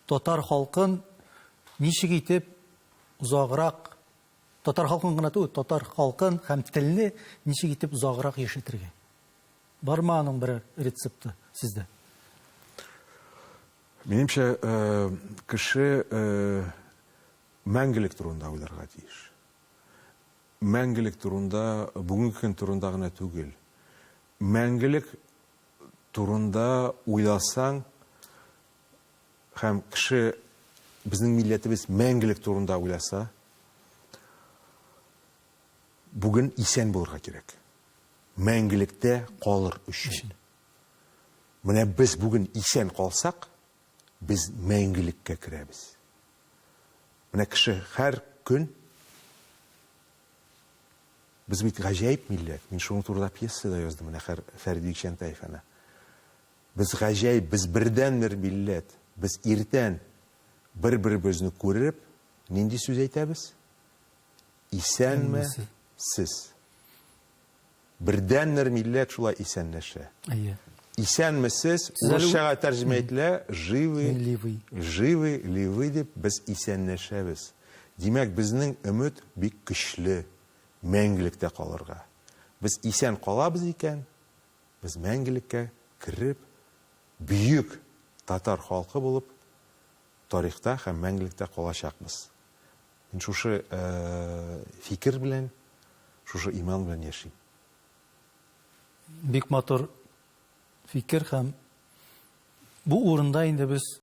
Татар халкын ничек итеп озаграк, татар халкын гына түгел, татар халкын һәм телне ничек итеп озаграк яшәтергә? Бармы аның берәр рецепты сездә? Минемчә, кеше мәңгелек турында уйларга тиеш. Мәңгелек турында, бүгенге көн турында гына түгел. Мәңгелек турында уйласаң һәм кеше безнең милләтебез мәңгелек турында уйласа, бүген исән булырга кирәк. Мәңгелектә калыр өчен. Менә без бүген исән калсак, без мәңгелеккә керәбез. Менә кеше һәр көн Без бит гаҗәеп милләт. Мин шуның турында пьеса да яздым менә Фәрит Бикчәнтәев әнә. Без гаҗәеп, без бердәнбер милләт. Без иртән бер-беребезне күреп, нинди сүз әйтәбез? Исәнме сез? Бердәнбер милләт шулай исәнләшә. Әйе. Исәнмесез, урысчага тәрҗемә ителә, живы, живы ли вы дип без исәнләшәбез. Димәк, безнең өмет бик көчле, мәңгелектә калырга. Без исән калабыз икән, без мәңгелеккә кереп, бөек татар халкы булып тарихта һәм мәңгелектә калачакбыз. Мин шушы фикер белән, шушы иман белән яшим. Бик матур фикер һәм бу урында инде без.